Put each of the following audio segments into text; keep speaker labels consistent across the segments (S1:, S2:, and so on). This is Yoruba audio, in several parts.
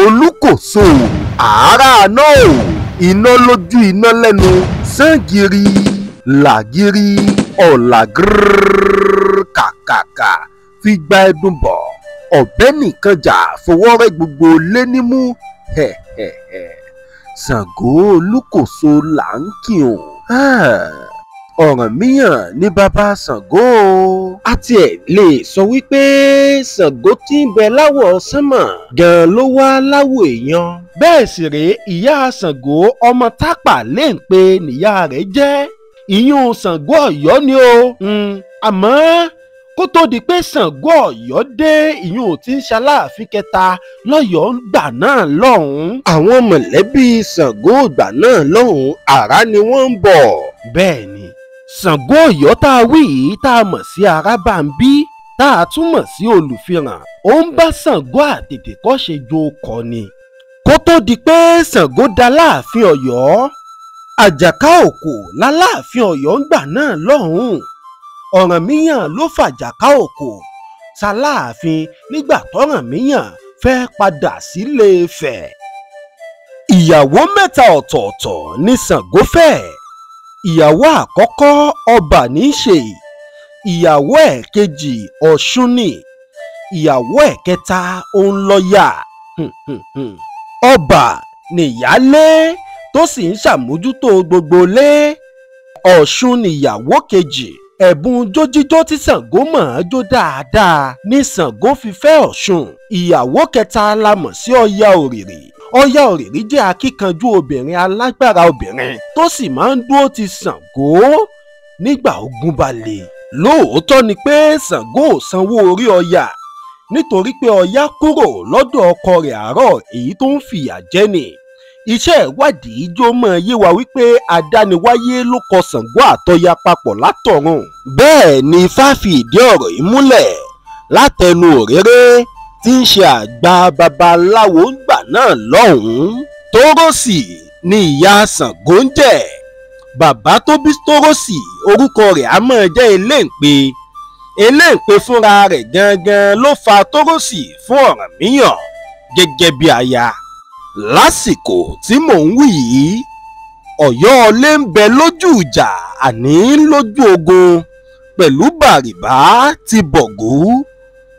S1: Olúkòso àárà náà ò iná lójú iná lẹ́nu sàngìrì làgìrì ọ̀làgìrì kàkàkà fi gba ẹdùn bọ̀ ọ̀bẹ nìkan jà fọwọ́rẹ́ gbogbo lé nímú. Ṣàngó Olúkòso là ń kírun. Ọ̀rànmíyàn ní bàbá Ṣàngó. A tiẹ̀ lè sọ wípé Ṣàngó tí ń bẹ láwọ̀ sánmọ̀ gan-an ló wá láwọ̀ èèyàn. Bẹ́ẹ̀ sì rèé, ìyá Ṣàngó ọmọ Tápà lè ń pe níyà rẹ̀ jẹ́. Ìyún Ṣàngó Ọ̀yọ́ ni o. Àmọ́ kó tó di pé Ṣàngó Ọ̀yọ́ dé, ìyún ò ti ń ṣaláàfin kẹta lọ́yọ̀ọ́ gbà náà lọ́hùn-ún. Àwọn mọ̀lẹ́bí Ṣàngó ìgbà náà lọ́hùn-ún àrá ni wọ́n ń bọ̀. Bẹ́ẹ̀ ni Ṣàngó Ọ̀yọ́ tá a wí yìí tá a mọ̀ sí Arábàmbí tá a tún mọ̀ sí Olùfiràn, ó ń bá Ṣàngó àtètèkọ́ṣe jo kọ́ ni. Kó tó di pé Ṣàngó da láàfin Ọ̀yọ́, Àjàká Òkò láláàfin Ọ̀yọ́ ńgbà náà lọ́hùn-ún. Ọ̀rànmíyàn ló fàjàká Òkò ṣaláàfin nígbà tọ́rànmíyàn fẹ́ padà sílé Ifẹ̀. Ìyàwó mẹ́ta ọ̀tọ̀ọ̀tọ̀ ní Ṣàngó fẹ́. Ìyàwó àkọ́kọ́ ọba ní í ṣe, ìyàwó ẹ̀kejì Ọ̀ṣun ni, ìyàwó ẹ̀kẹta òun lọ́yà. Ọba nìyálé tó sì ń ṣàmójútó gbogbo ilé. Ọ̀ṣun nìyàwó kejì. Ẹ̀bùn jójíjó tí Ṣàngó mọ̀ ọ́n jó dáadáa ní Ṣàngó fi fẹ́ Ọ̀ṣun. Ìyàwó kẹta la mọ̀ sí Ọya Òrìrì. Ọya Òrìrì jẹ́ akíkanjú obìnrin, alágbára obìnrin tó sì máa ń dúró ti Ṣàngó nígbà ogun bá le. Lóòótọ́ ni pé Ṣàngó ò sanwó orí Ọya nítorí pé Ọya kúrò lọ́dọ̀ ọkọ rẹ̀ àárọ̀ èyí tó ń fìyà jẹ ni. Iṣẹ́ ìwádìí jó mọ́ yé wa wípé adániwáyé ló kọ Ṣàngó àtọya papọ̀ látọ̀run. Bẹ́ẹ̀ ni Ifá fi ìdí ọ̀rọ̀ yìí múlẹ̀ látẹnu Òréré tí ń ṣe àgbà babaláwo ńgbà náà lọ́hùn-ún. Tórósì ni ìyá Ṣàngó ń jẹ́. Bàbá tó bí Tórósì orúkọ rẹ̀ á máa jẹ́ Eléǹpe. Eléǹpe fúnra rẹ̀ gangan ló fa Tórósì fún Ọ̀rànmíyàn gẹ́gẹ́ bí aya. Lásìkò tí mò ń wí yìí, Ọ̀yọ́ Ilé ń bẹ lójú ìjà àní lójú ogun pẹ̀lú Bàrìbá ti Bọ̀gú.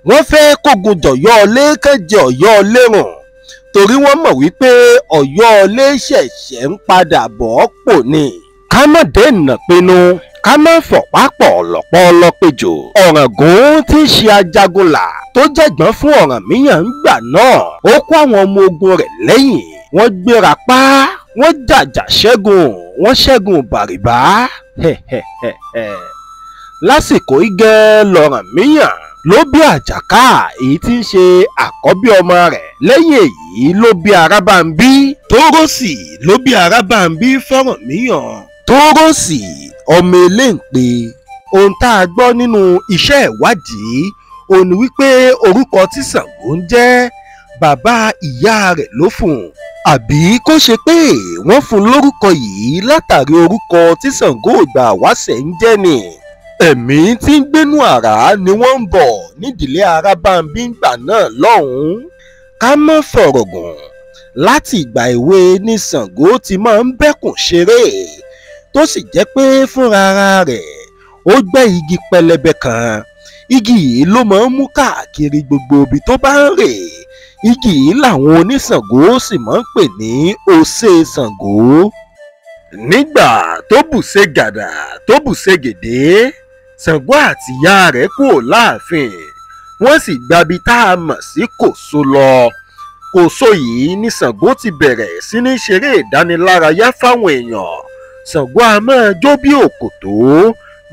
S1: Wọ́n fẹ́ kógun jọ̀yọ́ Ilé kẹ́jẹ Ọ̀yọ́ Ilé rùn torí wọ́n mọ̀ wípé Ọ̀yọ́ Ilé ṣẹ̀ṣẹ̀ ń padà bọ̀ pò ní. Ká má dènà pinnu, ká má fọ̀pá pọ̀ lọ́pọ̀ lọ́pẹ̀jọ. Ọ̀ràngún tí ń ṣe ajagunlà tó jẹ̀gbọ́n fún Ọ̀rànmíyàn ńgbà náà, ó kó àwọn ọmọ ogun rẹ̀ lẹ́yìn. Wọ́n gbéra pa, wọ́n jàjà ṣẹ́gun, wọ́n ṣẹ́gun Bàrìbá. Lásìkò igẹ́ lọ̀rànmíyàn ló bí Àjàká èyí tí ń ṣe àkọ́bí ọmọ rẹ̀. Lẹ́yìn èyí ló bí Arábàmbí. Tórósì ló bí Arábàmbí fọ́rànmíyàn. Tórósì ọmọ Eléǹpe. Ohun tá a gbọ́ nínú iṣẹ́ ìwádìí òun ni wípé orúkọ tí Ṣàngó ń jẹ́ bàbá ìyá rẹ̀ ló fún un. Àbí kó ṣe pé wọ́n fún un lórúkọ yìí látàrí orúkọ tí Ṣàngó ìgbà wáṣẹ̀ ń jẹ́ ni. Ẹ̀mí tí ń gbénú àrá ni wọ́n ń bọ̀ nídìílé Arábàmbí ńgbà náà lọ́hùn-ún. Ká má fọ̀rọ̀ gùn, láti ìgbà èwe ni Ṣàngó ti máa ń bẹ́kùn ṣeré, tó sì jẹ́ pé fúnra ara rẹ̀ ó gbẹ́ igi pẹlẹbẹ kan. Igi yìí ló máa ń mú káàkiri gbogbo ibi tó bá ń rè. Igi yìí làwọn oníṣàngó sì máa ń pè ní Osé Ṣàngó. Nígbà tó bùṣe gàdà tó bùṣe gèdè, Ṣàngó àtìyá rẹ̀ kúrò láàfin, wọ́n sì gbabi tá a mọ̀ sí Kòso lọ. Kòso yìí ní Ṣàngó ti bẹ̀rẹ̀ sí ní ṣeré ìdánilárayá fáwọn èèyàn. Ṣàngó a máa jó bí òkòtó,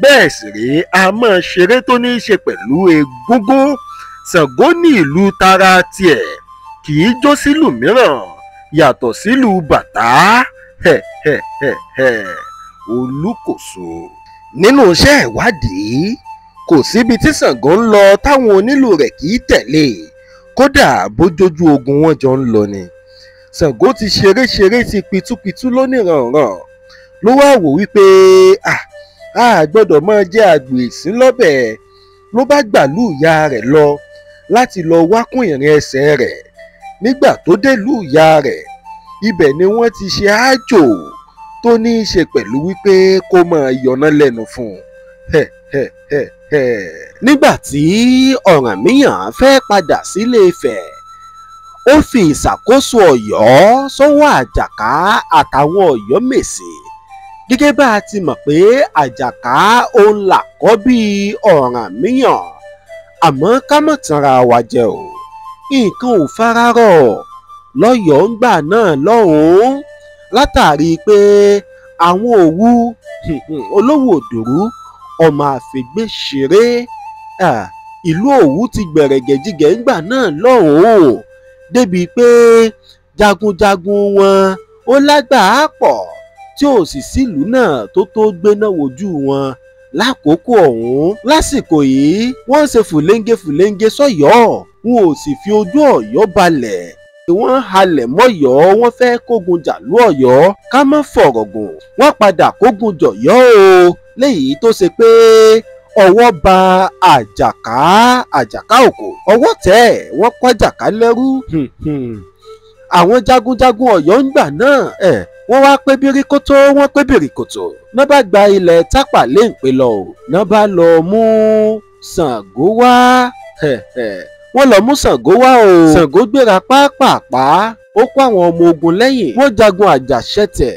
S1: bẹ́ẹ̀ sì rèé a máa ṣeré tó ní í ṣe pẹ̀lú egúngún. Ṣàngó ní ìlú tara tiẹ̀, kì í jó sílùú mìíràn yàtọ̀ sílùú bàtá. Olúkòso. Nínú iṣẹ́ ìwádìí, kò síbi tí Ṣàngó ń lọ táwọn onílù rẹ̀ kì í tẹ̀lé, kódà bójójú ogun wọn jọ ń lọ ni. Ṣàngó ti ṣeré ṣeré ti pitúpitú lóníranran ló wá wò wípé a gbọ́dọ̀ máa jẹ́ àgbò ìsín lọ́bẹ̀, ló bá gbàlú ìyá rẹ̀ lọ láti lọ wákùn ìrìn ẹsẹ̀ rẹ̀. Nígbà tó délùú ìyá rẹ̀, ibẹ̀ ni wọ́n ti ṣe àjò tó ní í ṣe pẹ̀lú wípé kó máa yọná lẹ́nu fún un. Nígbà tí Ọ̀rànmíyàn fẹ́ padà sílé Ifẹ̀, ó fi ìṣàkóso Ọ̀yọ́ sọ́wọ́ Àjàká àtàwọn Ọ̀yọ́mèsì. Gẹ́gẹ́ bá a ti mọ̀ pé Àjàká òun làkọ́bí Ọ̀rànmíyàn, àmọ́ ká má tanra wa jẹ o, nǹkan ò fararọ̀ lọ́yọ̀ọ́ ńgbà náà lọ́hùn-ún látàrí pé àwọn Òwu olówó òdòrú ọmọ àfẹgbẹ́ ṣeré. Ìlú Òwu ti gbẹ̀rẹ̀gẹ̀jigẹ̀ ńgbà náà lọ́hùn-ún débi pé jagunjagun wọn ó lágbàá pọ̀ tí ò sì sílùú náà tó tó gbéná wojú wọn lákòókò ọ̀hún. Lásìkò yìí wọ́n ń ṣe fùlẹ́ńgẹ fùlẹ́ńgẹ sọ́yọ́, wọn ò sì fi ojú Ọ̀yọ́ balẹ̀. Wọ́n halẹ̀ mọ́yọ́, wọ́n fẹ́ kógun jàlú Ọ̀yọ́. Ká má fọ̀rọ̀ gùn, wọ́n padà kógun jọ̀yọ́ o, léyìí tó ṣe pé ọwọ́ ba Àjàká, Àjàká òkò ọwọ́ tẹ̀ wọ́n kó Àjàká lẹ́rú. Àwọn jagunjagun Ọ̀yọ́ ńgbà náà wọ́n wá pé bíríkótó, wọ́n pé bìrìkòtò, ná bá gba ilẹ̀ Tápà léǹpé lọ o, ná bá lọ mú Ṣàngó wá. Wọ́n lọ mú Ṣàngó wá o. Ṣàngó gbéra pápápá, ó kó àwọn ọmọ ogun lẹ́yìn, wọ́n jagun àjàṣẹ́tẹ̀.